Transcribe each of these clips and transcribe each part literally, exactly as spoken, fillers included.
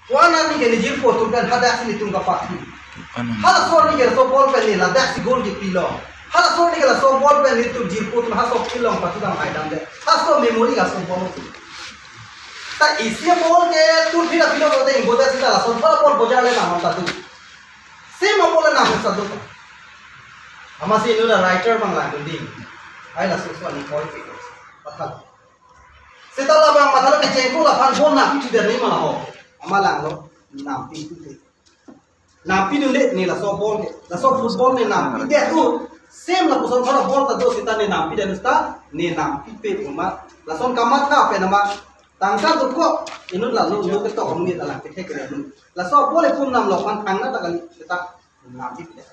Ko-an arni ke ne jirpo atum pen hadak si netum kapathu. Halaso arni ke laso ball pen ne ladak si goal kepilo. Halaso arni ke laso ball pen netum jirpo atum halaso field along pathu dam aidam de. Halaso memory laso ball. Ta isi ball ke tur phira phira bote ingbote sita laso ball ball bojar le nam ta tu. Same ball le nam sa tu. Amatsi inut a-writer abang lang ding. Ai laso so ani call ke. Pathal. Seta labang matha lo kechengkok laphan ball nampithu det ni ma la ho. Amat lang lo nampithu det. Nampithu det ne laso ball ke. Laso football ne nampidet u. Same lapuson thora ball ta do seta ne nampidet seta ne nampipe puma. Lason kamatha pen amat tangka dokok inut la lo lo ketok mungit alang kethek kere. Laso ball epum nam lo phan thangna ta kali seta nampithu det.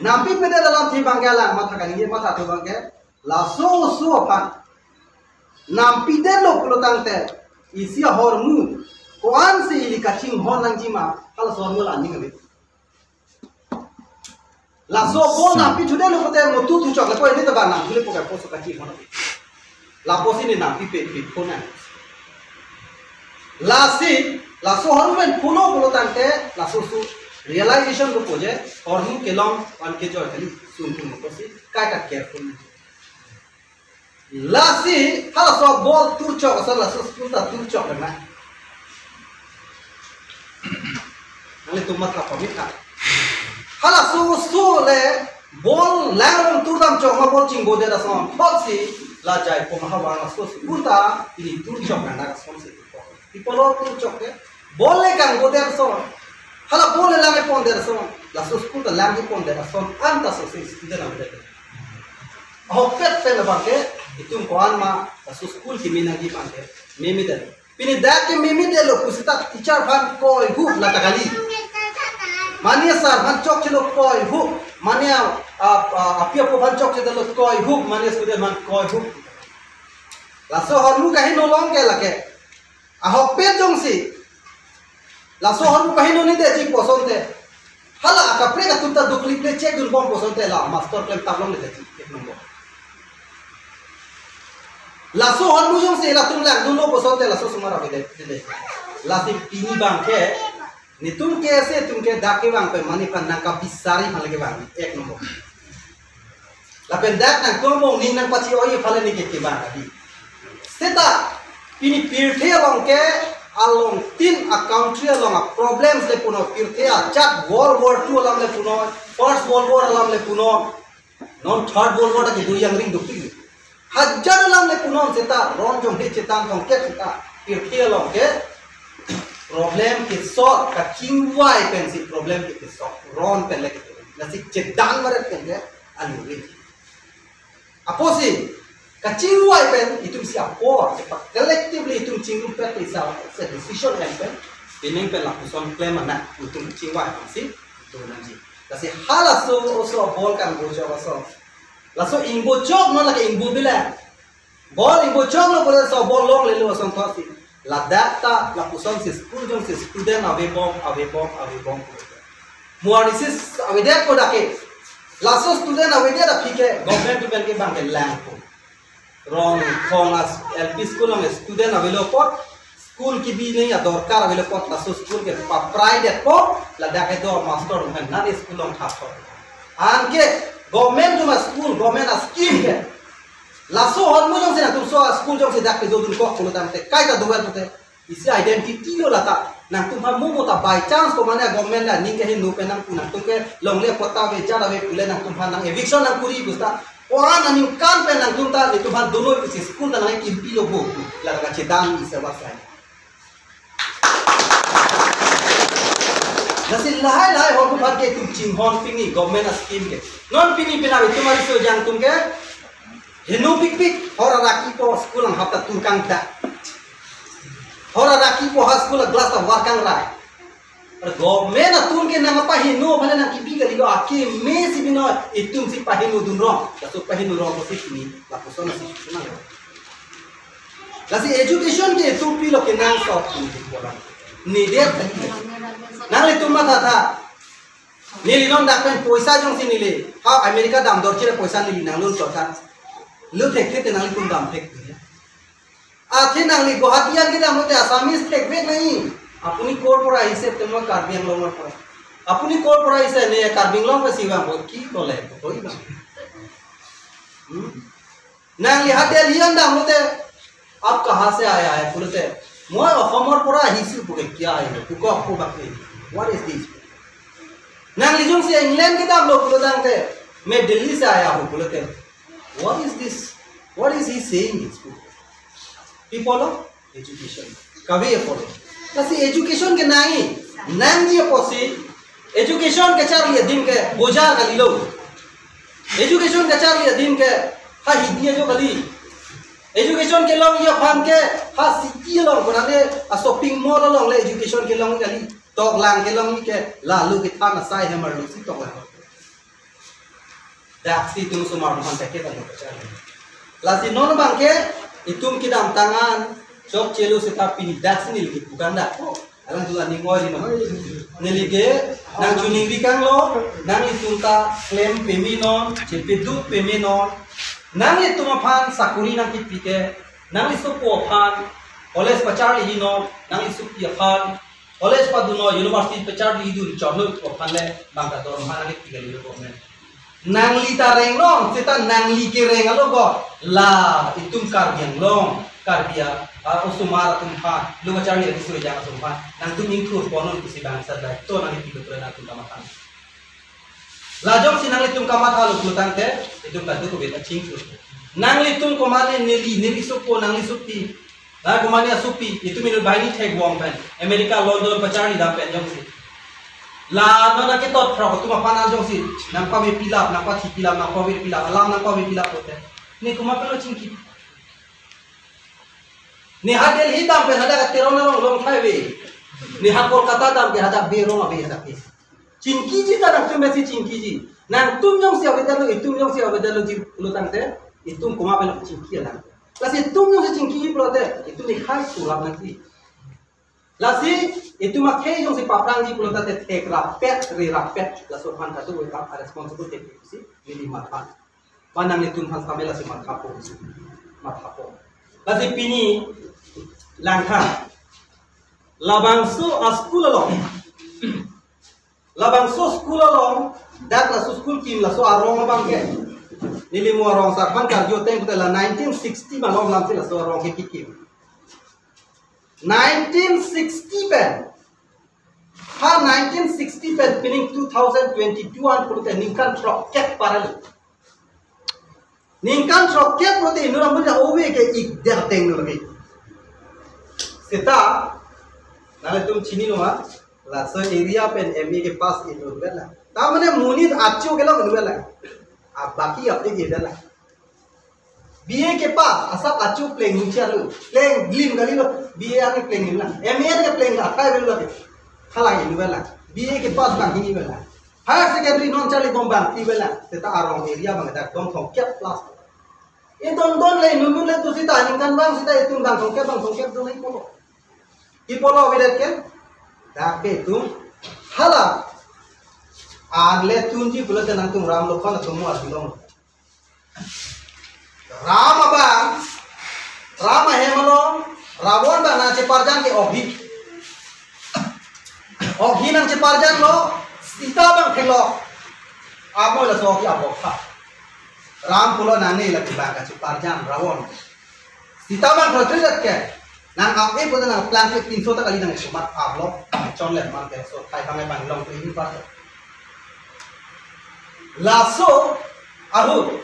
Nampipedet alamthe abang ke alang matha kali, mathathu abang ke laso oso aphan nampidetlo pulo tangte isi ahormu ko-an si ili kachinghon nangji ma, halaso ahormu la aning ave. Laso ball nampithudetlo pote mo tu thuchok le po ini taba namthu le po ke poso kachinghon ave. Lapusi ne nampipe pi phone. Lasi, laso ahormu pen phone pulo tangte, laso su realization do poje, ahormu kelong an ke joy kali, sungkun mo kosi, kai ka careful. Lasi, halaso ball turchok, asal laso school ta turchok na. Nanglitum matha pamit tha. Halaso oso le ball lang turdam chok ma ball chingbodet ason. Thotsi la jaipo ma havar laso school ta ili turchok na na ason si. Pi apotlo turchok ke ball le kangbodet ason. Hala ball le lang pondet ason. Laso school ta lang pondet ason. Anta so si student ang det. Ahokpet pen abang ke itum ko-an ma laso school kimi nangji abang ke. Mimi det. Pini dak ke mimi detlo pusi ta teacher aphan koi hup la ta kali. Mane sir aphan chokchelo koi hup. Mane a, a, a, api apo aphan chokchelo koi hup. Mane student aphan koi hup. Laso ahormu kaheno along ke lake. Ahokpet jongsi laso ahormu kaheno ni detji pu asonte. Hala akaprek atum ta duklik le check dunbom pu asonte la master klem tablong le detji ek number. Laso ahormu jongsi latum langdunlo pu asonte laso osomar avedet, avedet. Lasi pini abang ke netum ke ase atum ke dak kevang pen mane aphan nangkabisari aphan le kevang ek number. Lapen dak nangtum mo ning nangpachi-oi aphan le ne ke kevang adi. Seta pini pirthe along ke along tin a country along a problems le punon, pirthe ajat World War Two alam le punon, First World War alam le punon, non Third World War ta kedo yang ring dukti. Hajar alam le punon seta ron jonghe chetan tongket seta pirthe along ke problem ke solve, kachingvai pensi problem ke solve, ron pen le ke, lasi chedan varet pen ke alu ring. Apotsi kachingvai pen itum si apor, collectively itum chingrum pen isa, isa decision en pen, pining pen lapuson klem anak itum chingvai pensi itum nangji. Lasi halaso oso ball kangbochok ason. Laso ingbochok non lake ingbo bilang. Ball ingbochoklo pura so ball longlelo ason thotsi. Ladak ta lapuson si school jongsi student avebom, avebom, avebom. Mo arnisi avedet ko dak ke. Laso student avedet aphi ke government atum pen ke abang ke langpo. Rong khong as L P school along student avelo apot, school kebi nangji adorkar avelo apot, laso school ke paprai detpo, ladak kedo master atum pen non school along thappo. Anke government atum a-school, government a-scheme ke. Laso ahormu jongsi nangtum so a-school jongsi dak kedo dunkok pulo tangte kaita dovel pute. Isi identity lo lata. Nangtum aphan mo mo ta by chance ko mane government le aning kehingno pen nangpu, nangtum ke longle apot ta ave, jat ave pule nangtum aphan nang eviction nangkuri pu seta. Ko-an aningkan pen nangtum ta netum aphan doloi pusi school ta nangkimpilo bo. Lata kachedan isi abang sai. Lasi lahai lahai ahormu aphan ke itum chinghon pini government a-scheme ke. Non pini penap itum ariso jang atum ke heno pikpik, hor araki po school anghap ta turkang ta. Hor araki po ha school a-glass ta varkang rai. Ar government atum ke nangpaheno aphan nangkibi kalilo, akeme si binong, itum si paheno dunrong. Laso paheno rong pusi pini lapuson si sunang. Lasi education ke itum pilo kenangsot pini di kolam. Nedet tadi. Nanglitum matha tha. Neli non dak pen poisa jongsi neli ha America damdor chire poisa neli nanglun chot tha. Lo thekthe te nanglitum dam thek. Athe nangli Guwahati an kedam lote Assamese thekvek nangji. Apuni কৰ পৰা আহিছে, te মই কাৰ্বি আংলঙৰ পৰা. আপুনি কৰ পৰা আহিছে, ne Karbi Anglong pasi vangpo, ki kole, koi bang. Hmm? Nangli ha Delhi an dam lote, "Aap kahan se aaya hai?" pulote, "Moi Assam-or pora ahisu," puke, "Kya hai?" Puko, "Aapko bakhe, what is this?" Nangli jongsi England kedam lo pulo tangte, "Main Delhi se aaya hu," pulote, "What is this? What is he saying this?" People of education. Kave apotlo. Lasi education ke nangji, nangji apotsi, education kecharli adim ke bojar kalilo. Education kecharli adim ke ha hidi ajo kali. Education kelongji aphan ke ha city along, konane a shopping mall along le education kelong kali. Toklang kelongji ke lalu kethan asai hem arlo si toklang. Daksi itum osomar atum aphan packet alo kacharli. Lasi non abangke itum kedamtang an chokchelo seta pini daksi neli kepu kangdakpo. Alang tu aning oi ri non. Neli ke nangchiningri kanglo, nanglitum ta klem peme non, chepeduk peme non. Nanglitum aphan sakori nangkepi ke, nangli sopo aphan college pacharli non, nangli sopi aphan college padun non, university pacharlidun choklo aphan le bang ta dorma nangkepi kalilo government. Nangli ta reng non, seta nangli kereng alo ko. La itum Karbi Anglong, Karbi a, a, osomar atum aphan, lo kacharli adi suri jang atum aphan, nangtum ingthur pon non pusi bangsa daito nangkepilo pura nangtum kamatha. La jongsi nanglitum kamathalo pulo tangte, itum kadokave ta chingthur. Nanglitum komane neli, neli sopo, nangli sopi. La komane asopi, itum inut banghini thekvong pen, America, London pacharli dam pen jongsi. La non nangketot phrok atum aphan an jongsi, nangpame pilap, nangpathi pilap, nangpave pilap, alam nangpave pilap pulote, ne komat pen lo chingki? Ne ha Delhi dam pen hadak Teron arong long thai ave. Ne ha Kolkata dam ke hadak Berong ave hadak ke. Chingkiji ta nangtum pensi chingkiji. Nangtum jongsi avedetlo, itum jongsi avedetlo ji pulo tangte, itum komat pen lo chingki alang. Lasi itum jongsi chingkiji pulote, itum ne khai sulap nangji. Lasi itum akhei jongsi paphrangji pulo tangte thekrapet, rerapet, laso aphan kadokave ta responsible thepi si, neli matha. Ba nanglitum aphan samela si mathapo, mathapo. Lasi pini langkha. Labangso a-school along. Labangso school along, dak laso school kim laso arong abangke. Neli mo arong sar aphan karju ateng pulote la nineteen sixty malom lamsi laso arong ke kikim. Nineteen sixty pen. Ha nineteen sixty pen pining two thousand twenty-two an pulote ningkan throkkep parali. Ningkan throkkep pulote inut amonit ove ke ik der teng nurbi. Seta, nanglitum chini noma, laso area pen M A ke pass inut vet lang. Ta mane monit acho kelong inut vet lang. A baki apde ke vet lang. B A ke pass, asap acho pleng muchia lo. Pleng glim kalilo, B A ani pleng glim lang. M A ani pleng la, kai belu lagi. Khalang inut vet lang. B A ke pass bang hini vet lang. Higher secondary non charli bom bang ti vet lang. Seta arong area bang dak dong throkkep plus. Idon don le nun nun le tu seta ningkan bang seta itum bang throkkep bang throkkep don le pulo. Ki pulo avedet ke? Dak ke itum hala. Anle tunji pulote nangtum Ram Lokhon atum mo arjulong. Ram abang, Ram ahem along, Ravan abang nangcheparjan ke oghi. Oghi nangcheparjanlo, Sita abang theklong. Amo laso oghi abokha. Ram pulo nangne la kibang kacheparjan Ravan. Sita abang thotri rat ke. Nang ap e pulote nangplang ke pinso ta kali nangsomat aplo. Chonle man ke so thai bang bang long ke ini parto. Laso ahut.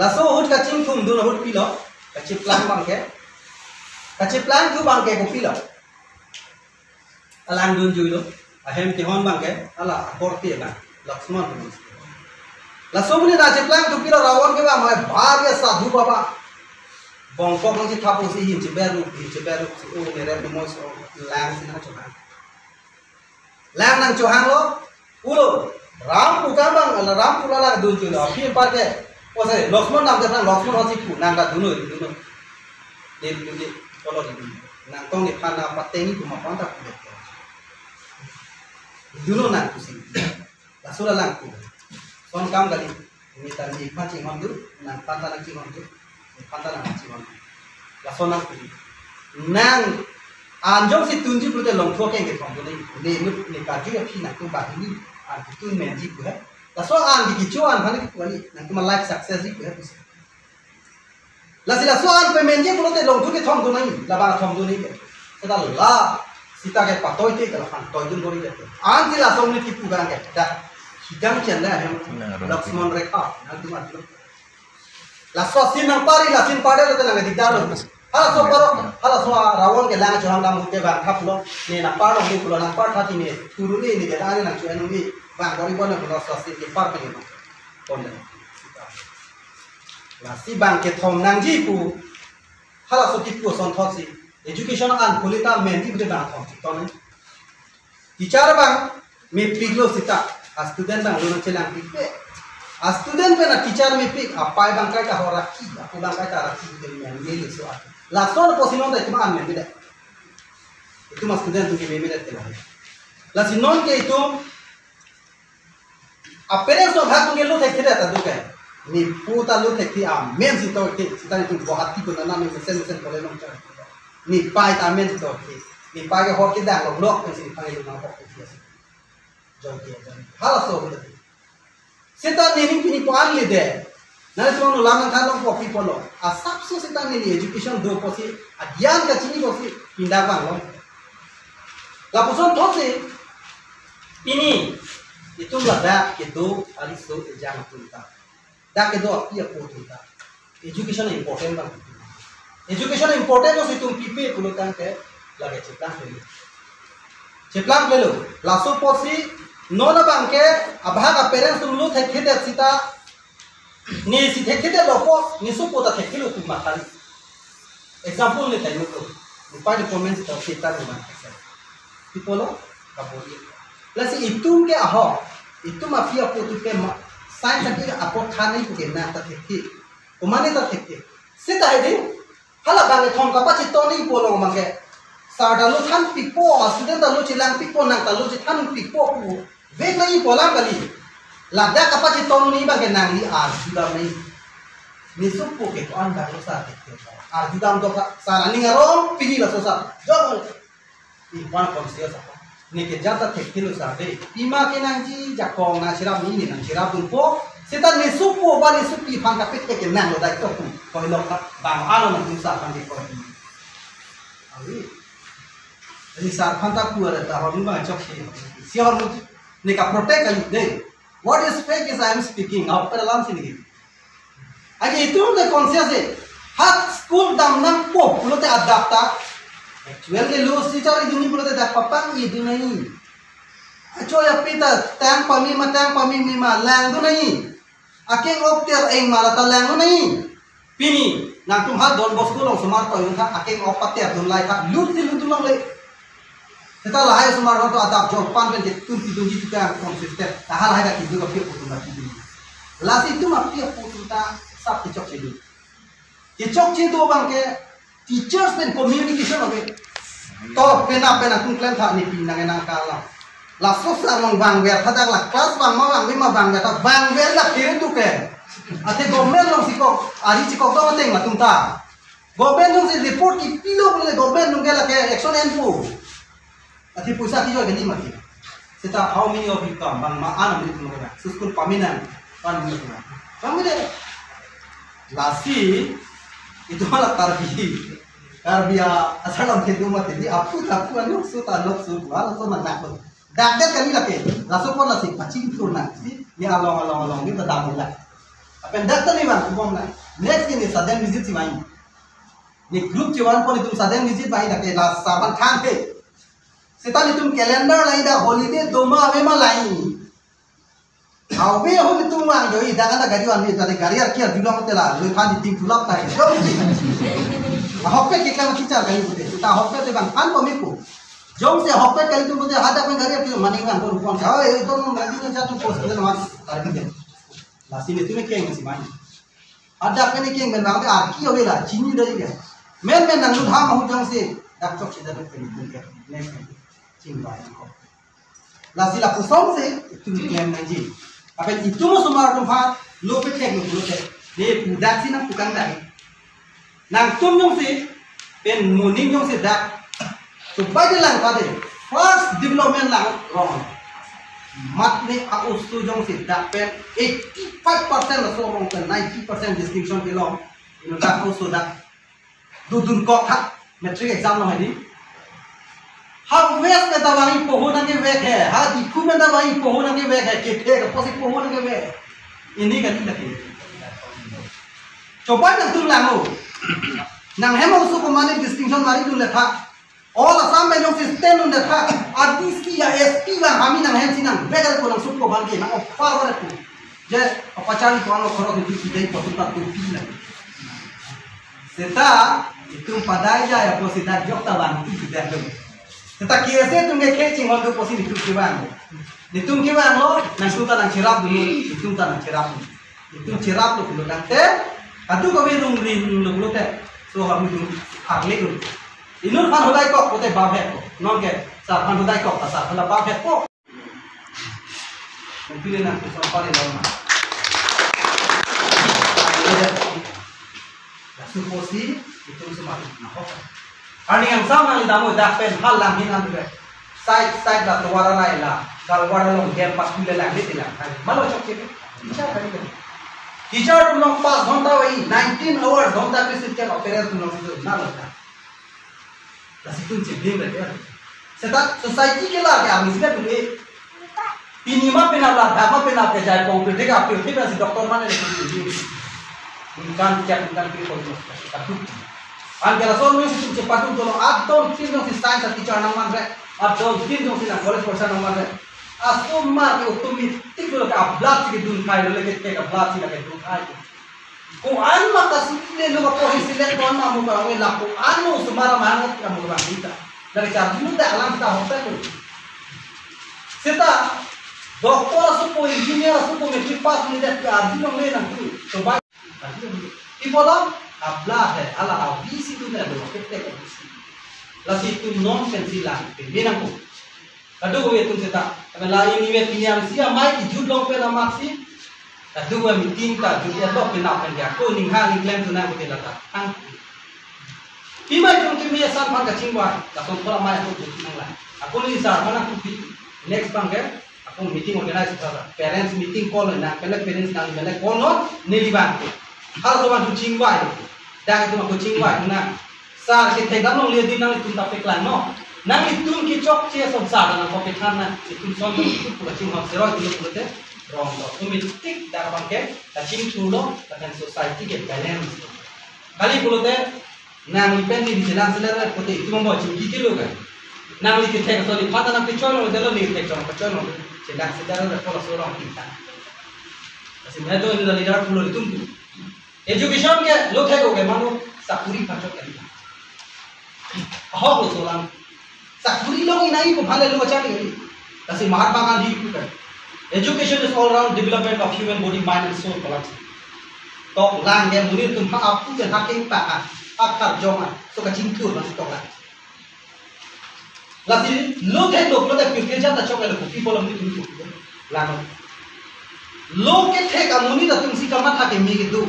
Laso ahut kachingthum dun ahut pilo. Kacheplang abang ke. Kacheplang thu abang ke kopilo. Alang dunjuilo. Ahem kehon abang ke, hala akorte abang, Laksman abang. Laso amonit nangcheplang thu pilo Ravan ke ba, mai bhari sadhu baba. Bongkok nangchethap si hin cheberu, hin cheberu si, o, ne rep mo so, lang si nangchohang. Lang nangchohanglo, pulo. Ram pu ka abang, Ram pu lala dunjuilo. Aphi par ke. O sorry, Laksman nangcheplang, Laksman ho si pu, nang ta dunnon, dunnon. Di, di, di, pulo di, di. Nangtong nephan nangpateng pu ma panta pu. Dunnon nang pusi. Laso la lang pu. Son kam kali. Ini tadi nephan chinghon dun, nangphan ta nangchinghon dun. Nephan ta nangchinghon dun. Laso nang pili. Nang an jongsi tunji pulote longthu akeng kethom dunji. Ne nu ne karju aphi nangtum banghini an kitun menji pu he. Laso an kecho an aphan kipu kali, nangtum a-life success ji pu he pusi. Lasi laso an pemenji pulote longthu kethom dunji, labang thom dunji ke. Seta la sita ke patoi te ke la aphan toidun bori ke. Ansi laso ne kipu abang ke. Dak hidang chen la hem. Nang Lakshman Rekha, nangtum an. Laso asin nangpari, laso asin pade lote nang dikdar lo. Halaso paro, halaso Ravon kelang chorang dam hute bang haplo. Ne nangpar lo, ne pulo nangpar thati ne. Turu ne, ne kelang ne nangcho-en ne. Bang bori bon ne pulo laso asin kepar pini. Pon de. Lasi bang kethom nangji pu. Halaso kipu asonthotsi. Education an kulita menji pu bang thom chiton. Teacher abang mepik lo seta, a-student abang lo nangchelangpikpe. A-student pen a-teacher mepik, apei abang kaita ho raki, apo abang kaita raki, pen men ye liso ake. Lason pusi non ta itum an men beda. Itum a-student atum ke men beda te la. Lasi non ke itum a-parents atum atum ke lo thekthe ta do ke. Ne pu ta lo thekthe amen si to ke. Seta itum Guwahati ko nana ne mesen mesen kole long char. Nepei ta amen si to ke. Nepei ke hor kedang lo blok pen si nepei lo nang hor ke. Jong ke jong. Halaso. Seta nening pini ko an le de. Nangtum alam nangthan longpo pi pulo. Asapso seta neli education do pusi, agyan kachini pusi, pinda abang lo. Lapuson thotsi, pini, itum ladak kedo, ariso ejang atum ta. Dak kedo api apo atum ta. Education important abang. Education important pusi itum pipe pulo tangte, lake cheplang pelo. Cheplang pelo. Laso pusi, non abang ke, abahak a-parents atum lo thekthedet seta, ne si thekthedet lo pu, ne sopo ta thekthelo pu mathari. Example ne tayo ko. Upadi comment ta kita rumah. Pi pulo, kabodi. Lasi itum ke ahok, itum api apo atum ke ma, science ke apo than ne pu ke nang ta thekthe. Komatne ta thekthe. Seta hedi, hala bang kethom kapachetong ne pulo abang ke. Sir ta lo thanpikpo, student ta lo chelangpikpo, nang ta lo chethanpikpo pu. Vek nangji pu alam kali. Ladak kapachetong ne abang ke nangli arjudam nangji. Ne sopo ke ko-an dak lo sir ke. Arjudam do ka sir aning arong pini laso sir. Jong. Ipan konsel sir. Ne ke jata thekthelo sir de. Pima ke nangji jakong nangcherap ne nangcherapdunpo. Seta ne sopo ba ne sopi aphan kapethekthe ke nang lo dak to pu. Koilok ka bang ano nangtum sir aphan ke koi. Awi. Ni sir aphan ta pu ada ta hor ni bang chok si. Si hor ni ne kaprotect kali de. What is fact is I am speaking. Ahok pen alam si neli. Agi itum de konsel si. Ha school dam nangpo pulote adap ta. Actual ke lo si chari dunji pulote dak papang-i dun nangji. Acho ya pita tang pame ma tang pameme ma langdun nangji. Akeng ok ter eng ma lata langdun nangji. Pini, nangtum ha Don Bosco along osomar to yung tha, akeng ok paterdun lai tha, lut si lutdun longle. Seta lahai osomar to adap jolpan pen ke tun tidunji kita consistent. Taha lahai dak kidu ka pia putung dak kidu. Lasi itum api apo atum ta sap kechokche do. Kechokche do abang ke teachers pen communication ave. To pena pena tum klem tha ne pini nang nang kala. Laso sir along vangver tha dak la class vang ma vangve ma vangver tha vangver la kiri tu ke. Ate government along si kok, ari si kok dong ateng latum ta. Government along si report kipilo pulote government along ke lake action enpo. Ati poisa kejoi kali mati. Seta how many of you come? Bang ma anam itu mungkin. School pamenang. Pan mungkin. Pamenang. Lasi itum hala Karbi. Karbi a asal lam kedu mati di apu tapu anu su tanok su wal su nang nak. Dak dak kami lake. Laso pon lasi pachingthur nangsi. Ni along along along ni tadam la. Apen dak tani bang kubom la. Next ini sudden visit si main. Ni group chevan pon itum sudden visit main lake la saban khan pe. Seta netum calendar lahai dak holiday doma ave ma lahai. Ave ho netum vangdun, dak an gari vanve, tadi gari arki arjulong te la, lui phan di ting tulap tai. Ahokpet ke kam kichar kali pute. Seta ahokpet te bang phan ko mipu. Jongsi ahokpet kali tu pute hadak pen gari arki maning vang ko rupon. Oh, eh, itu nanti nanti satu pos ke mas. Tadi ke. Lasi netum keng si main. Hadak pen keng pen vangve arki ave la, chini dai ke. Men men nanglut ham ahut jongsi. Dak chokche dak pen pen ke. Next time. Ching bai ko. Lasi lapuson si, itum klem nangji. Apen itum osomar atum aphan, lo pethek lo pulote. Ne pu dak si nangpu kang dai. Nangtum jongsi, Pen moning jongsi dak, so bai de lang pade, first development lang rong. Mat ne a-oso jongsi dak pen eighty five percent laso rong pen ninety percent distinction kelong. Ino dak oso dak dodun kok ha, matric exam lo hadi. Ha West pen ta vangji poho nangkevek he, ha Diphu pen ta vangji poho nangkevek he, kethe apotsi poho nangkevek. Ini kan ini lagi. Coba nangtum lang o. Nanghem oso komatne distinction mari dun le tha. All Assam pen jongsi stand dun le tha. A D C ya S P vang hami nanghemsi nangvek ko nang suko ban ke nang offer ko. Je apa charli ko ano khorok itu sidai ko tuta tupi lagi. Seta itum padai ja ya po seta jok ta bang tu seta tu. Seta K S A atum ke khe chinghon tu posi nitum kevang. Nitum kevanglo, nang itum ta nangcherap dulu, itum ta nangcherap dulu. Itum cheraplo pulo tangte, adu kami rung ring lo pulote. So hami dun arle dun. Inut phan hodai kok pote bab hek ko. Non ke, sar phan hodai kok, ta sar phan bab hek ko. Nanti le nang kusam pare lo ma. Laso aposi, itum semati na ho. Arni angsam nangli damo dak pen hal lang hin an tu. Side side la tovar arai la, kalwar along gem pat kule lang le tilang. Malo chokche. Teacher kali kan. Teacher atum long pas ghonta vai, nineteen hours ghonta ke sitya parents atum long situ na lo ta. Lasi itum cheding lagi ya. Seta society ke la ke ami sila dulu. Pini ma penap la, dama penap ke jai pong pirthe ka pirthe ka si doctor mane le. Ingkan tiap ingkan kiri pon. Anke laso anusi itum chepaduk dolo, adon tin jongsi science teacher nangmanre, adon tin jongsi nang college professor nangmanre. Asomar ke automatic dolo ke a-blood si kedun khai, dolo ke tek a-blood si lake dun khai. Ko-an ma kasi le lo ko hi select ko-an ma mo ka we la ko-an lo sumara ma ka mo ka kita. Dari charju ta alam ta hotel lo. Seta doctor asopo, engineer asopo, matric pass ni det ka arju long le nangtum. Coba. Ipolam, a-blood he, hala a-V C tu na do, kete ko V C. Lasi itum nonsense lang, pe menang ko. Kadokave atum seta. Kami la ini we pini amsi amei kejut long pen amatsi. Kadokave meeting ta jut ya dok penap pen ya. Ko ning ha ning klem tu nang ko tela ta. Ang. Pima jong kimi asan phan kachingvai. Lason pura mai ko jut nang la. Ako ni sar mana ko pi. Next bang ke. Ako meeting organize kara. Parents meeting call na. Pele parents nang pele call lo. Neli bang. Hal so bang tu chingvai. Dak tu ko chingvai na. Sar kethek dam longle di nanglitum ta paklang non. Nanglitum kechokche ason sar nang kopethan na, itum son itum pura ching hok seroi itum pulote rong lo. Itum tik dak abang ke kachingthurlo, lapen society ke balance. Kali pulote nangli pen neli chelang selar pulote itum ambo chingki kilo kan. Nangli kethek ason iphan ta nang pechoi lo, delo neli kethek chong pechoi lo, chelang selar pulo so rong kita. Kasi meto ini leader pulo itum tu. Education ke lo thek oke manu sakuri pachok ke. Ahok lo solang. Sakuri lo inai ko phale lo chari. Kasi Mahatma Gandhi pu kan. Education is all round development of human body, mind and soul, collapse. Tok lang ke monit atum ha apu ke ha keng pa ha. Akhar jong ha. So kachingthur mas tok lang. Lasi lo thek lo pulote pirthe jat ta chok lo kopi polom ni tumi kopi. Lang. Lo kethek amonit atumsi kamatha keme kedo.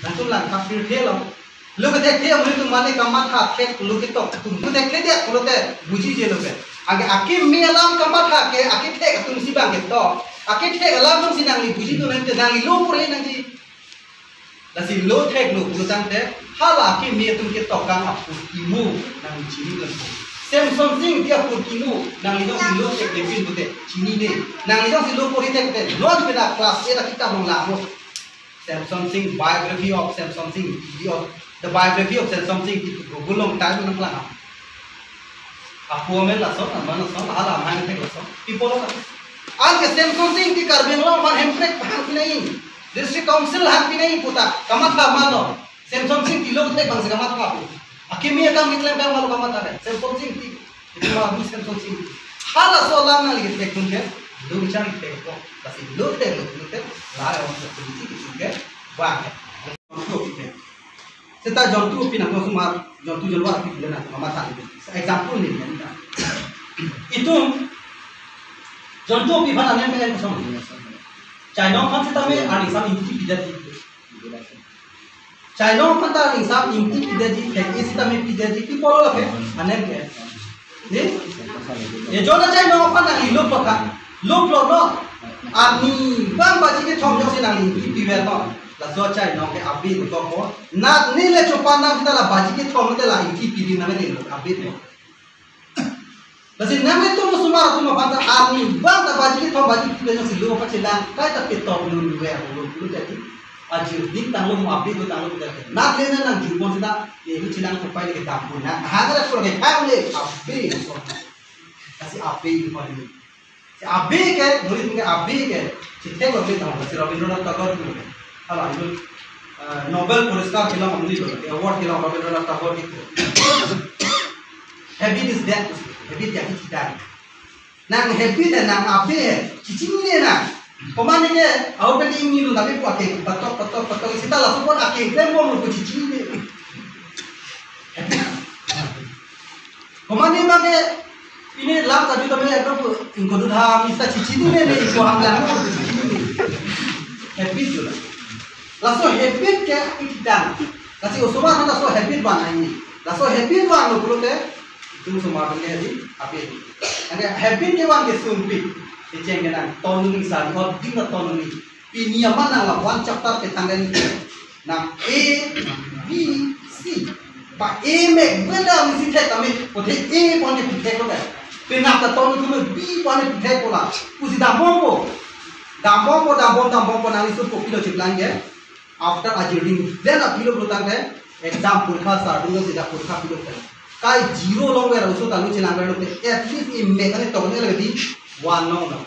Nangtum lang ka pirthe lo. Lo kethek the amonit atum mane kamatha thek lo ketok atum. Lo thek the dia pulote bujije lo ke. Ake akeme alam kamatha ke akethek atumsi bang ketok. Akethek alam atumsi nangli buji tu nangte nangli lo pore nangji. Lasi lo thek lo pulo tangte, hala akeme atum ketok kang apor kimo nangli chini lo. Semson Singti apor kimo nangli jongsi lo thek le pin pute chinine. Nangli jongsi lo pori thek te, non pina class eight akitap along lang lo. Semson Singh, biography of Semson Singh, the, the biography of Semson Singh, Google along type nanglang. Apo amen lason, aman lason, hala aman thek lason. People of, anke Semson Singti Karbi Anglong aphan Hemprek aphan pinai, District Council aphan pinai puta, kamatha ma lo. Semson Singti lo thek bang si kamatha pu. Akeme akam keklem bang ma lo kamatha le. Semson Singti, itum ma bu Semson Singti. Halaso alam nangli thek dun ke, lo bichar thek ko, lasi lo thek lo thek, la ya wan thek ke, bang. Seta jontu api nangkosomar, jontu jonwar api le nang kamatha. Example ni, ni. Itum jontu api aphan anem anem kosong. Chainong aphan seta me ani sam inti pidat di. Chainong aphan ta ringsam ingti pidetji, thek-e sitame pidetji, pi pulo lake, anem ke. Ni? Ejon achainong aphan nangli luplo ka. Luplo no. Arnivang baji kethom jongsi nangli ingti piver no. Laso achainong ke abe ko ko. Nat ni le chopan nang kita la baji kethom te la ingti pidin nang ni abe ko. Lasi nanglitum osomar atum aphan ta arnivang ta baji kethom baji kethom jongsi lo pachelang, kaita petok lun lun ya, lun lun jadi. Ajir din tanglo mo abe ko tanglo kita. Nat le nang jubon sita, ye lu chelang ko pai le dam pun nang. Ha, kada pura ke kai le abe so. Lasi abe ko ni. Si abe ke, murid ke abe ke. Chithek lo abe tang, si Rabindranath Tagore tu. Hala, itu, eh, Nobel Puriskar kelong amni lo, award kelong Rabindranath Tagore itu. Habit is death, habit ya kita. Nang habit hai, nang abe hai, chichinine nang. Komane ke, au pe ingni lo, tapi pu ake, patok, patok, patok, sita langsung pon ake, klem bom lo, chichinine. Habit. Komane ma ke, ini lam tadi kami ada pu, ingko tu dah, mista chichinine, ne, ingko hang lang, chichinine. Habit tu lah. Laso habit ke, kita. Lasi osomar aphan laso habit van aini. Laso habit van lo pulote, itu osomar aphan ke habit, habit. Anke habit kevan ke sumpik. Kecheng ke nang, tonuni san, or ding na tonuni. Pini amat nang la one chapter petang den. Nang A, B, C. Ba A mek benda misi thek kami. Kote A pon ke pithek lo kan. Penap ta ton tu B pon ke pithek lo la. Pusi dambom po. Dambom po, dambom, dambom po nang isu kopi lo chiplang ke. After ajirding, then apilo lo tang ke. Exam porikha sar dun si da porikha pilo kan. Kai zero along where also talu chelang lo ke. At least in mechanic to ne lagi one long long.